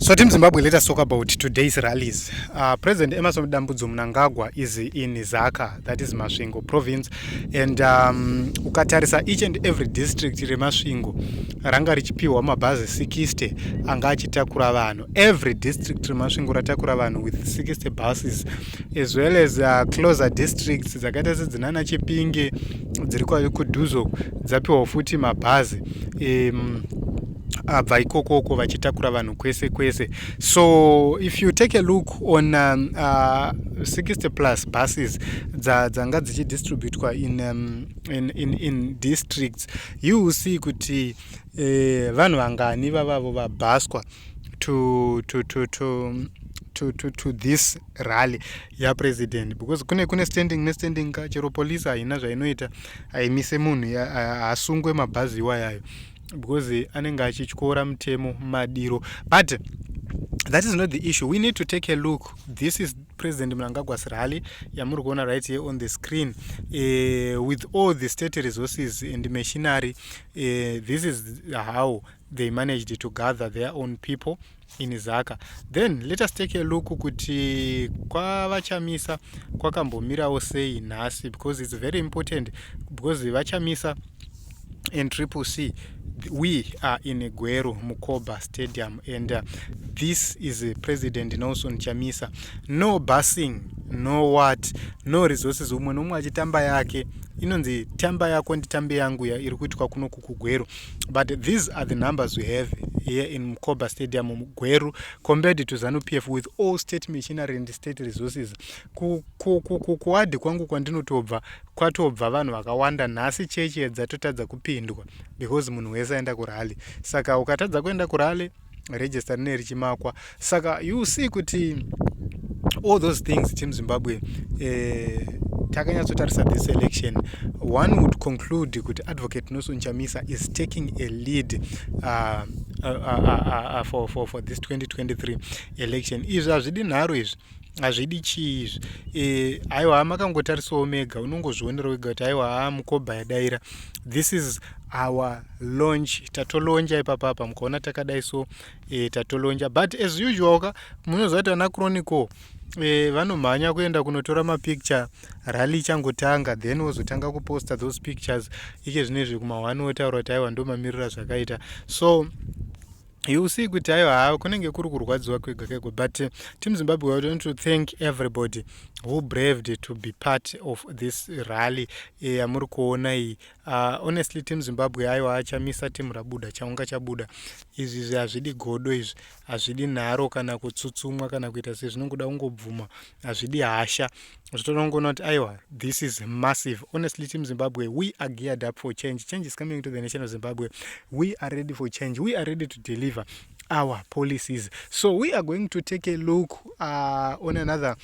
So Team Zimbabwe, let us talk about today's rallies. President Emmerson Dambudzo Mnangagwa is in Zaka, that is Masvingo province, and ukatarisa each and every district reMasvingo ranga richipiwa mabhazi 60 anga achitakura vanhu. Every district reMasvingo ratakura vanhu with 60 buses, as well as closer districts dzakaita sedzinana Chipinge dziri kudhuzo dzapiwa futi mabhazi abva ikokoko vachitakura vanhu kwese kwese. So if you take a look on 60 plus buses dzanga dzichidistributwa in districts, you will see kuti vanhu vangani vavavo vabhaswa to this rally yapresident, because kune standing nestanding ka. Chero polisi haina zvainoita, haimise munhu, haasungwe mabhazi iwayayo because anenge achityora mutemo madiro. But that is not the issue. We need to take a look. This is President Mnangagwa's rally yamuri kuona right here on the screen, with all the state resources and machinery. This is how they managed to gather their own people in Zaka. Then let us take a look kuti kwaVaChamisa kwakambomirawo sei nhasi, because it's very important, because VaChamisa and Triple C, we are in Gweru, Mkoba Stadium, and this is President Nelson Chamisa. No busing, no what, no resources. Umwe nomwe achitamba yake, inonzi tamba yako nditambe yangu iri kuitwa kuno kuGweru. But these are the numbers we have here in Mkoba Stadium, Gweru, compared to ZANU PF with all state machinery and state resources. Kuwadhi kwangu kwandinotobva kwatobva vanhu vakawanda nhasi. Chechi dzatotadza kupindwa because munhu wese aenda kurally. Saka ukatadza kuenda kurally, register rine richimakwa. Saka you see kuti all those things, Team Zimbabwe, takanyatsotarisa this election, one would conclude kuti Advocate Nelson Chamisa is taking a lead for this 2023 election. Izvi hazvidi nharo, izvi hazvidi chii izvi. Aiwa, makangotarisawo mega, unongozvionera wega kuti aiwa, Mukobha yadaira. This is our launch. Tatolauncha ipapapa, mukaona takadai. So tatolauncha, but as usual ka, munoziva kuti vana Chronicle vanomhanya kuenda kunotora mapicture rally ichangotanga, then wozotanga kuposta those pictures ike zvinezvi kuma1 wotaura kuti aiwa, ndo mamiriro azvakaita. So you see kuti aiwa, ha, kunenge kuri kurwadziwa kwega kwega. But Team Zimbabwe, we want to thank everybody who braved to be part of this rally yamuri kuona iyi. Honestly, Team Zimbabwe, aiwa, aChamisa timu rabuda, chaunga chabuda. Izvi hazvidi godo, izvi hazvidi nharo kana kutsutsumwa kana kuita sezvinongoda kungobvuma, hazvidi hasha, zvitoda kungoona kuti aiwa, this is massive. Honestly, Team Zimbabwe, we are geared up for change. Change is coming to the nation of Zimbabwe. We are ready for change. We are ready to deliver our policies. So we are going to take a look on another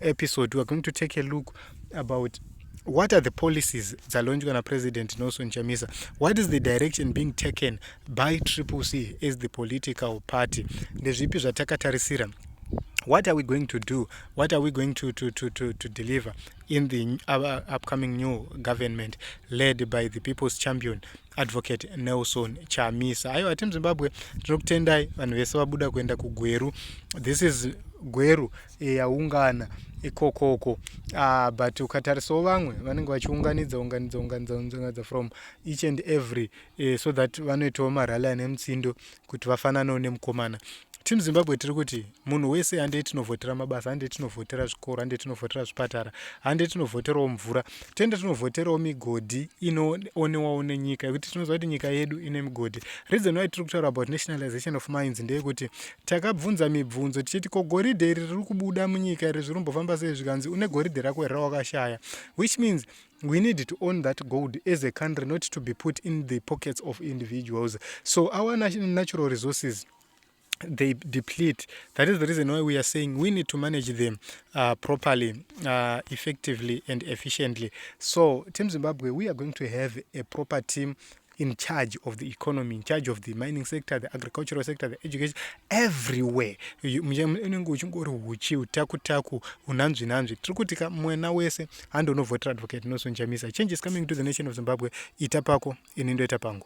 episode. We are going to take a look about what are the policies dzalaunchwa naPresident Nelson Chamisa, what is the direction being taken by Triple C as the political party, ndezvipi zvatakatarisira, what are we going to do, what are we going to deliver in the upcoming new government led by the people's champion, Advocate Nelson Chamisa. Aiwa, Team Zimbabwe, tinokutendai vanhu vese vabuda kuenda kuGweru. This is Gweru yaungana ikokoko. But ukatarisawo vamwe vanenge vachiunganidza, unganidza, unganidza, unganidza from each and every, so that vanoitawo marally ane mutsindo kuti vafananewo nemukomana. Team Zimbabwe, tiri kuti munhu wese, handei tinovhotera mabasa, handei tinovhotera zvikoro, handei tinovhotera zvipatara, handei tinovhoterawo mvura, tiende tinovhoterawo migodhi inoonewawo nenyika, yekuti tinoziva kuti nyika yedu ine migodhi. Reason why tiri kutaura about nationalization of mines ndeyekuti takabvunza mibvunzo tichiti, ko goridhe iri riri kubuda munyika iri zvirimbofamba sei? Zvikanzi une goridhe rako here rawakashaya? Which means we need to own that gold as a country, not to be put in the pockets of individuals. So our natural resources, they deplete. That is the reason why we are saying we need to manage them properly, effectively and efficiently. So Team Zimbabwe, we are going to have a proper team in charge of the economy, in charge of the mining sector, the agricultural sector, the education, everywhere unenge uchingori huchi, utaku taku, unhanzvi nhanzvi. Tiri kuti ka mwena wese handonovhotera Advocate Nelson Chamisa. Change is coming to the nation of Zimbabwe. Ita pako, ini ndoita pangu.